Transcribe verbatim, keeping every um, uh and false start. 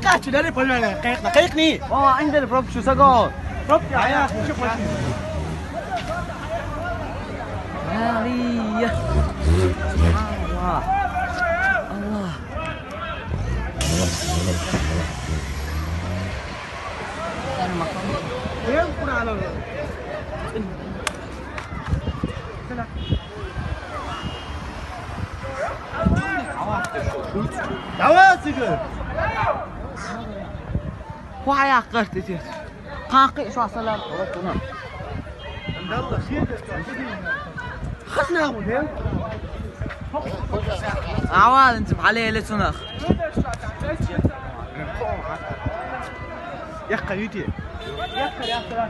قاعد شو داري بقول لنا قيقنا، قيقني. اه، عندنا بروب شو سقون. بروب يا، يا، شوف وش. يا لي. سبحان الله. الله. وين الكرة على ال-، دعوة سجل. Wah, aýak garty diýer. Kanky, şu asala. Yallah, şeýle. Hasna bu, he? Awa, intim, hale hele çunak. Ýakga ýüdi. Ýakga, ýakga, ýakga.